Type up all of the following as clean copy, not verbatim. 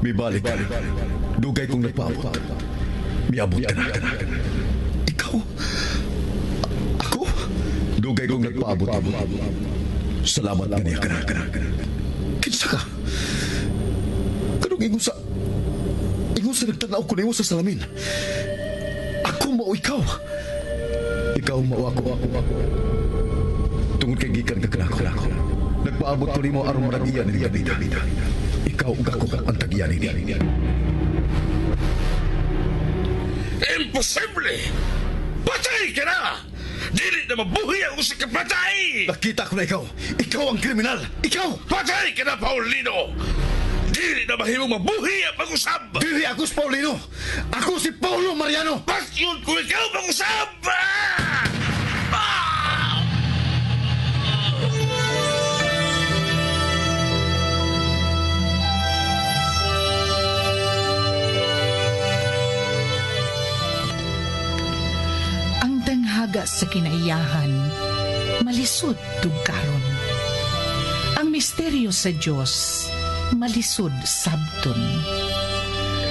Mibalik. Dugay kong nagpaabot. Miabot ka na. Ikaw? Ako? Dugay kong nagpaabot. Salamat kaniya ka na. Kinsa ka? Kanong ingon sa... Ingon sa nagtanaw ko nimo sa salamin. Ako mao ikaw. Ikaw mao ako. Tungod kay gikan ka kanako. Nagpaabot ko nimo aron manag-iya ni Davida. Ikaw ug ako ang tag-iya nini. Imposible! Patay ka na! Dili na mabuhi ang usa ka patay! Nakita ko na ikaw. Ikaw ang kriminal. Ikaw! Patay ka na, Paulino! Dili na mahimong mabuhi ang pag-usab! Dili ako si Paulino! Ako si Paulo Mariano! Patyon ko ikaw pag-usab! Ah! Ah! Ang tanghaga sa kinaiyahan, malisod tugkaron. Ang misteryo sa Dios, malisod sabton.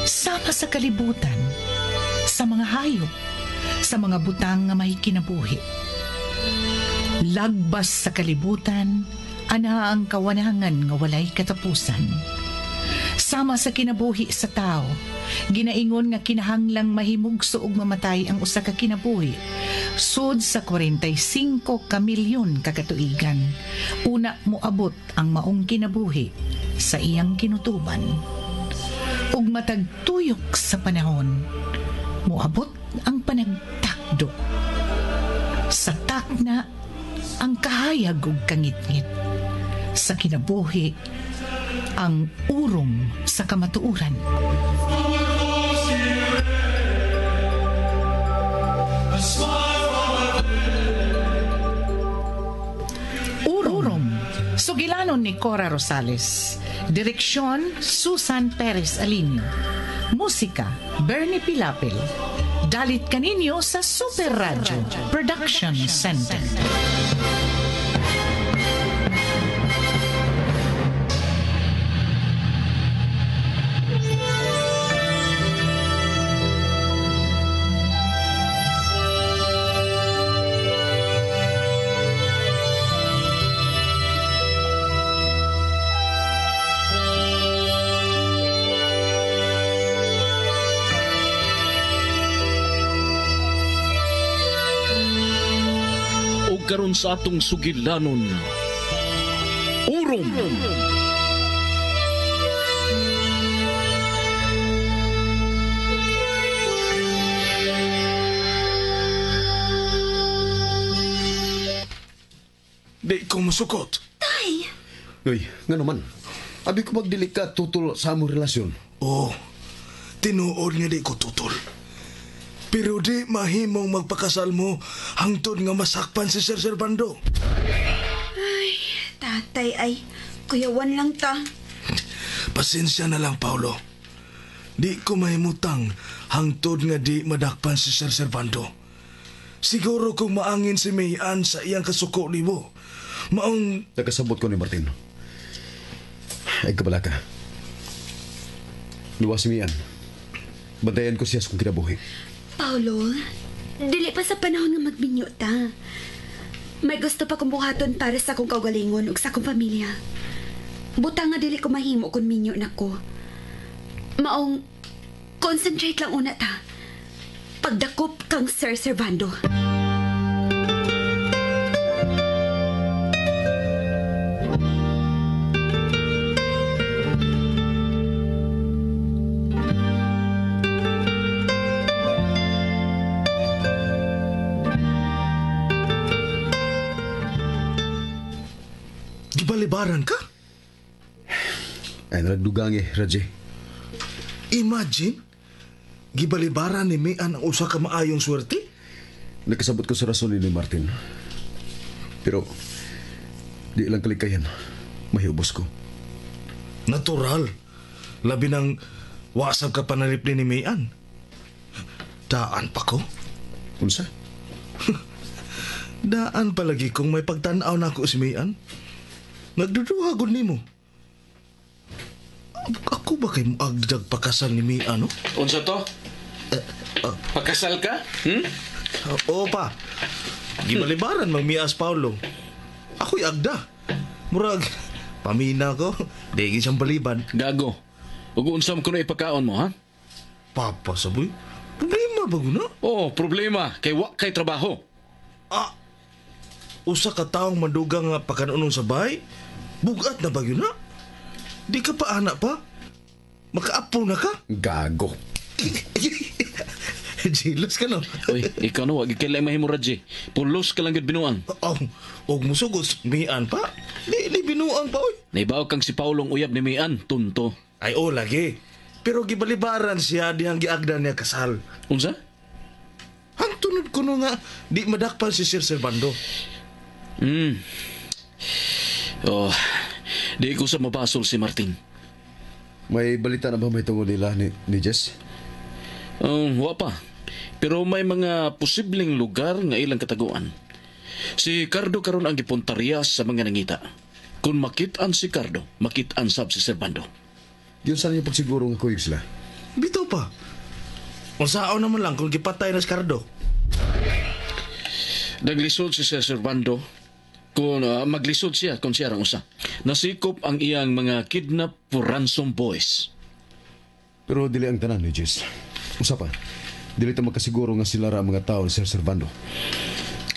Sama sa kalibutan, sa mga hayop, sa mga butang nga may kinabuhi. Lagbas sa kalibutan, ana ang kawanangan nga walay katapusan. Sama sa kinabuhi sa tao, ginaingon nga kinahanglang mahimugso og mamatay ang usa ka kinabuhi. Sud sa 45 ka milyon ka katuigan, una moabot ang maong kinabuhi sa iyang kinutuban. Ug matag tuyok sa panahon, moabot ang panagtakdo. Sa takna, ang kahayag ug kangitngit. Sa kinabuhi, ang urom sa kamatuoran. Urom. Sugilanon ni Cora Rosales. Direksyon, Susan Perez Alinio. Musika, Bernie Pilapil. Dalit kaninyo sa Super Radio Production Center. Karon sa atong sugilanon, Urom. Di ko musukot. Tay! Uy, nga naman. Abi ko magdili ka tutol sa among relasyon. Oh, tinuod nga di ko tutol. Pero di mahimong magpakasal mo hangtod nga masakpan si Sir Servando. Ay, tatay ay, kuyawan lang ta. Pasensya na lang, Paulo. Di ko mahimutang hangtod nga di madakpan si Sir Servando. Siguro kung maangin si Mayan sa iyang kasuko nimo. Maong... Nagkasabot ko ni Martin. Ay, kabala ka. Luwas si Mayan. Bantayan ko siya sa kong kinabuhi. Paulo, dili pa sa panahon nga magbinyo ta. May gusto pa kong buhaton para sa akong kaugalingon ug sa akong pamilya. Buta nga dili ko mahimo kung minyo nako. Maong concentrate lang una ta. Pagdakop kang Sir Servando. Gibalibaran ka? Ay, nalagdugang eh, Raji. Imagine, gibalibaran ni Mian ang usa ka maayong swerte? Nakasabot ko sa rason ni Martin. Pero, di lang kalikayan. Mahiubos ko. Natural. Labi ng wasap ka panalipli ni Mian. Daan pa ko. Unsa? Daan palagi kung may pagtanaw na ako si Mian. Nagduduha gud nimo. Ako Dako ba kay muagdag pakasal ni Mia, no? Unsa to? Pakasal ka? Hmm? Oo pa. Gibalibaran mang Mia as Paulo. Ako'y agda. Murag, pamina ko. Di siyang baliban. Gago. Ug unsa man kuno ipakaon mo, ha? Papa, saboy. Problema ba guna? Oh, problema kay wa kay trabaho. Ah, usa ka taong madugang nga pakanunon sa bahay, bugat na ba yun na? Di ka pa anak pa? Makaapo na ka? Gago. Jealous ka no? Uy, ikaw no, wag kay mahimo Raji. Pulos ka lang gud binuang. Oh, og musugot, mian pa? Di binuang pa, oy. Naibaw kang si Paulong uyab ni Mian, tunto. Ay, oh, lagi. Pero gibalibaran siya dihang giagda niya kasal. Unsa? Ang tunod ko no nga, di madakpan si Sir Servando. Oh, di ko sa mabasol si Martin. May balita na ba may tungod nila ni Jess? Wa pa. Pero may mga posibleng lugar nga ilang kataguan. Si Cardo karon ang gipuntarya sa mga nangita. Kung makit-an si Cardo, makit-an sab si Servando. Yun sana yung pagsiguro nga kuyog sila. Bitaw pa. Unsaon naman lang kung gipatay na si Cardo. Naglisod si Sir Servando kung maglisod siya kung siya rang usa. Nasikop ang iyang mga kidnap for ransom boys. Pero dili ang tanan ni Jess. Usa pa, dili ta makasiguro nga sila ra ang mga tao ni Sir Servando.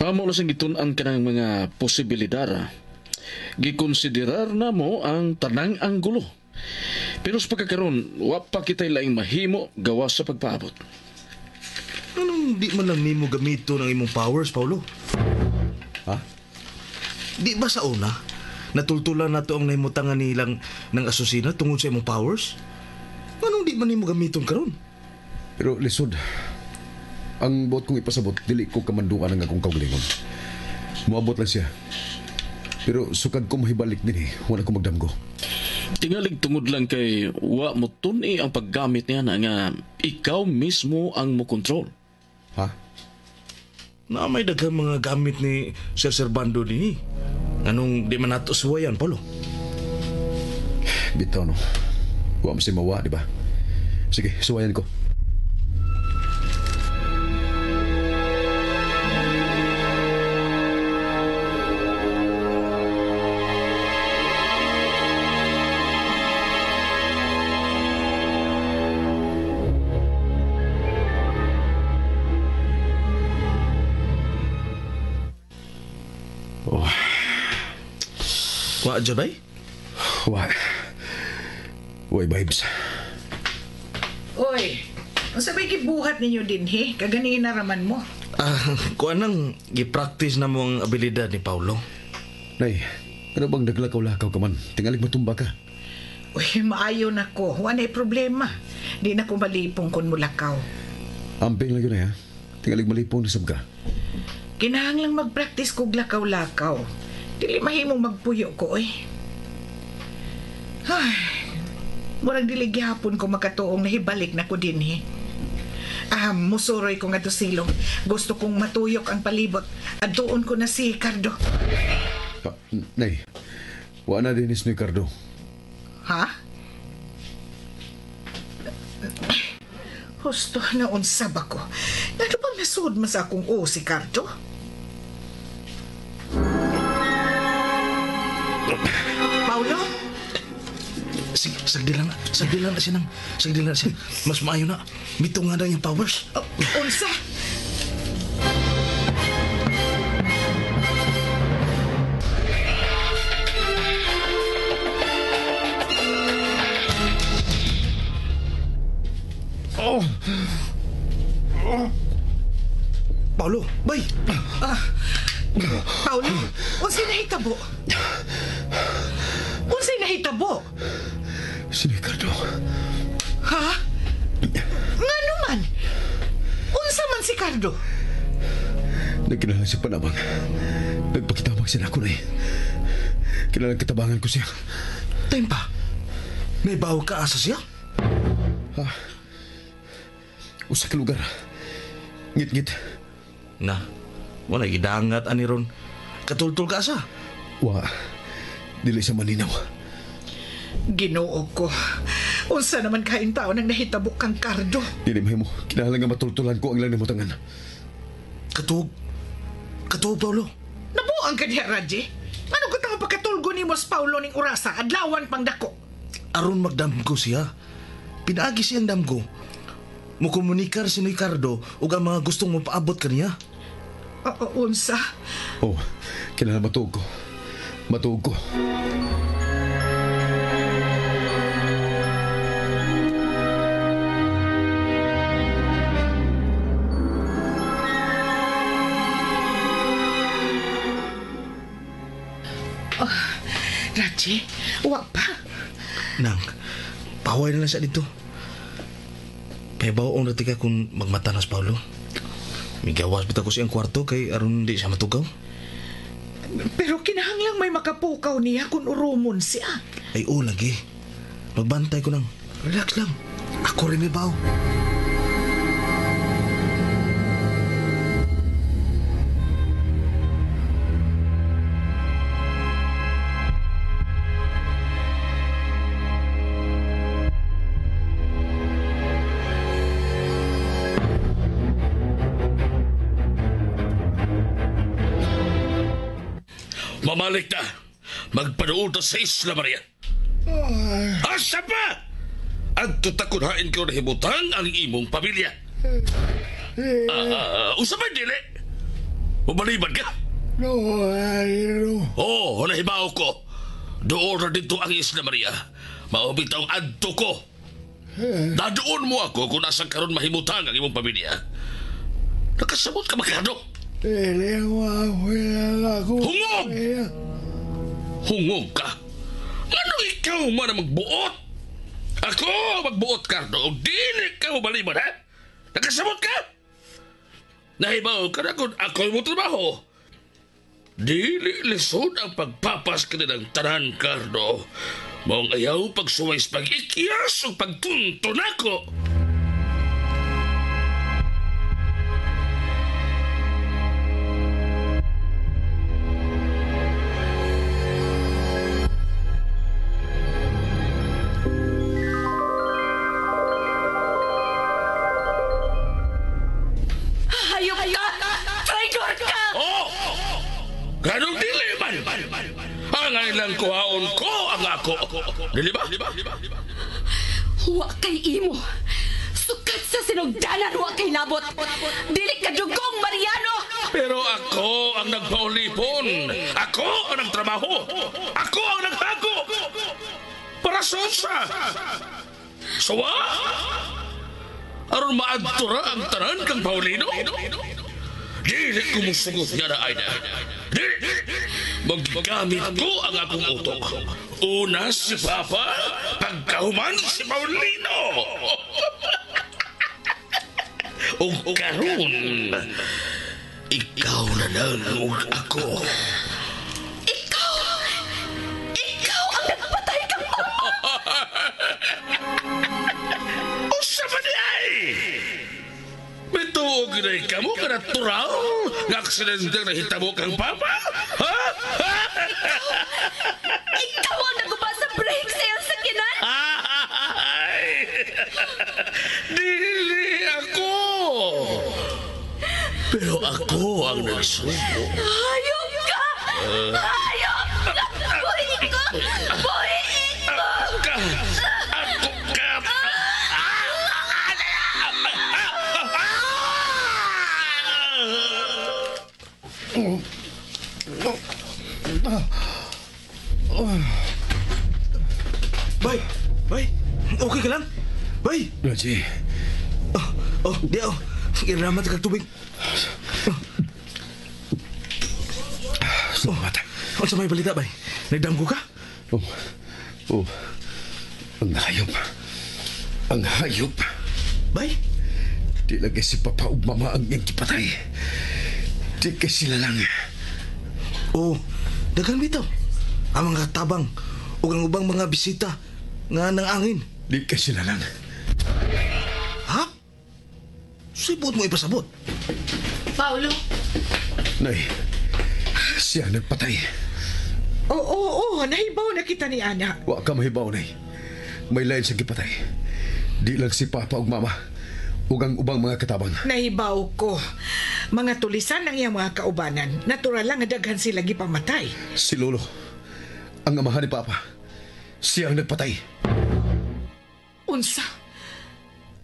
Amo na siyang gitun-an kanang mga posibilidad. Gikonsiderar na mo ang tanang anggulo. Pero sa pagkakaroon, wa pa kita'y laing mahimo gawas sa pagpaabot. Anong di man lang nimo gamito ng imong powers, Paulo? Ha? Di ba sa una, natultulan na to ang nahimutangan nilang ng asusina tungod sa imong powers? Anong di man nimo gamiton karon? Pero lisod, ang buot kong ipasabot, dili ko kamanduan ang akong kaugalingon. Moabot lang siya. Pero sukad ko mahibalik din eh, wala ko magdamgo. Tingalig tungod lang kay wa mo tun-i ang paggamit niya na nga ikaw mismo ang mo kontrol. Ha? Na may daghang mga gamit ni Sir Servando dinhi. Anong di man nato suwayan, Paulo? Bitaw no. Wa mo siya mawa, di ba? Sige, suwayan ko. Oh. Wa dyan bay? Wa. Way vibes. Oy, unsa may gibuhat ninyo dinhi? Kaganina raman mo. Kuan nang gi-practice na mo ang abilidad ni Paulo. Nay, ano bang naglakaw-lakaw ka man? Tingalig matumba ka. Uy, maayo na ko. Wa na'y problema. Di na ko malipong kun mulakaw. Amping lang yun eh, ha? Tingalig malipong nasab ka. Kinahanglang mag-practice kog lakaw-lakaw. Dili mahimong magpuyo ko, oy. Ay, murag dili gihapon ko makatuong nahibalik na ko dinhi. Musuroy ko nga to silong. Gusto kong matuyok ang palibot. Adtuon ko na si Cardo. Nay, wa na din ni Cardo. Ha? Husto na unsa ba ko? Ngano bang nasud man sa akong o si Cardo? Paulo? Sige, sagdi lang na. Sagdi lang na siya nang. Sagdi lang na siya. Mas maayo na. Mito nga na yung powers. Oh, unsa? Oh. Oh. Paulo, bay! Paulo, unsay nahitabo? Unsay nahitabo? Si Ricardo. Ha? Ngano man? Unsa man si Cardo? Nagkinahanglan siya panabang. Nagpakitabang siya na ako na eh. Kailangan katabangan ko siya. Tempa, may bawo ka asa siya? Ha? Usa ka lugar. Ngit-ngit. Na, wala gidangat ani ron. Katultul ka asa? Wa. Dili sa malinaw. Ginoo ko. Unsa naman kain tao nang nahitabo kang Cardo? Dili mahimo. Kinahanglan nga matultulan ko ang ilang namutangan. Katuog. Katuog, Paulo. Nabuang ka diha, Raji. Ano ko tanga pagkatulgo ni Mos Paulo ning orasa, adlawan pang dako. Aron magdamgo siya. Pinaagi siyang damgo. Mukomunikar si Ricardo ug ang mga gustong mopaabot kaniya. Unsa? Oh, kinahanglan matuog ko. Matuog ko. Raji, wa pa. Nang, paway na lang siya dito. Pahibaw-ong dati ka kung magmata na si Paulo. Migawas bitaw ko siyang kwarto kay aron di siya matugaw. Pero kinahanglang may makapukaw niya kung urumon siya. Ay, oo lagi. Magbantay ko lang. Relax lang. Ako rin may baw. Mamalik na. Magpanuod na sa Isla Maria. Asa pa! Ang tutakunhain ko na himutang ang imong pamilya. Usa pa dili? Mabaliban ka? Oo, nahibaw ko. Doon na dito ang Isla Maria. Maubit ang adto ko. Nadoon mo ako kung nasa karon mahimutang ang imong pamilya. Nakasabot ka makado. Hungog! Hungog ka? Ano ikaw man ang magbuot? Ako magbuot, Cardo. Dili ka mabaliban, ha? Nakasabot ka? Nahibaw ka na kung ako'y mo trabaho. Dili lisod ang pagpapas kanilang tanan, Cardo. Maong ayaw pagsuway sa pag-ikyas o pagtunto nako. Hayop ka! Traitor ka! Oh! Ganong dili man! Ang ilang kuhaon ko ang ako. Dili ba? Wa kay imo. Sukat sa sinugdanan, wa kay labot. Dili ka dugong, Mariano! Pero ako ang nagpaulipon. Ako ang nagtrabaho. Ako ang naghago. Para sa unsa? Sawa? Aron maadtura ang tanan kang Paulino? Dili ko musugot niya na, Aida. Dili! Maggamit ko ang akong utok. Una si Papa, pagkahuman si Paulino. Ug karon, ikaw na lang ug ako. Ikaw! Ikaw ang nagpatay kang mama! Usa pa di ay! May tuog na ka mo ka natural nga aksidente na hitabo kang papa? Ha? Ikaw ang naguba sa brake sa iyong sakinan! Ay! Dili ako! Pero ako ang nagsubo. Hayop ka! Hayop ka! Buhi ko! Buhi ko! Ka! Ako ka! Bay! Bay! Okay ka lang? Bay! Raji, Oh, di ako. Iramat ka tubig. salamat. Oh, sa may balita, bay? Nagdamgo ka? Oh, oh, ang hayop. Ang hayop. Bay? Di lagi si Papa ug Mama ang iyang gipatay. Di kay sila lang. Oh, daghan bitaw. Ang mga tabang ug ang ubang mga bisita nga nangangin. Di kay sila lang. Ha? Sibot mo ipasabot. Paulo? Nay, siya nagpatay. Oo, oo, nahibaw na kita ni Ana. Wa ka mahibaw, Nay. May lain siyang gipatay. Di lang si Papa ug Mama ug ang ubang mga katabang. Nahibaw ko. Mga tulisan ang iyang mga kaubanan. Natural lang nga daghan sila gipamatay. Si Lolo, ang amahan ni Papa, siya ang nagpatay. Unsa?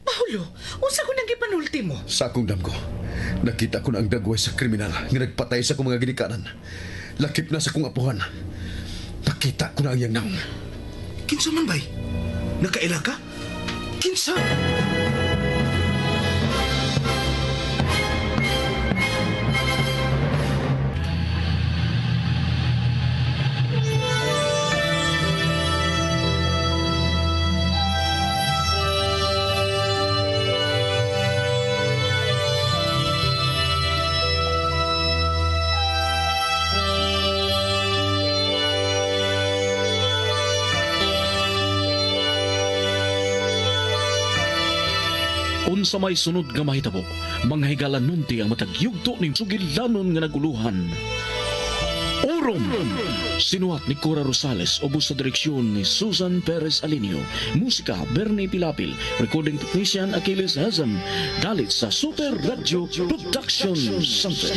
Paulo, unsa ko nang gipanulti mo? Sa akong damgo, nakita ko na ang dagway sa kriminal nga nagpatay sa akong mga ginikanan. Lakip na sa akong apuhan. Nakita ko na ang iyang naong. Kinsa man bay? Nakaila ka? Kinsa? Unsa may sunod nga mahitabo, mga higala nunti ang matag yugto ning sugilanon nga naguluhan. Orom! Sinuhat ni Cora Rosales, ubos sa direksyon ni Susan Perez Alinio. Musika, Bernie Pilapil. Recording technician, Achilles Hazem. Dalit sa Super Radio Production Center.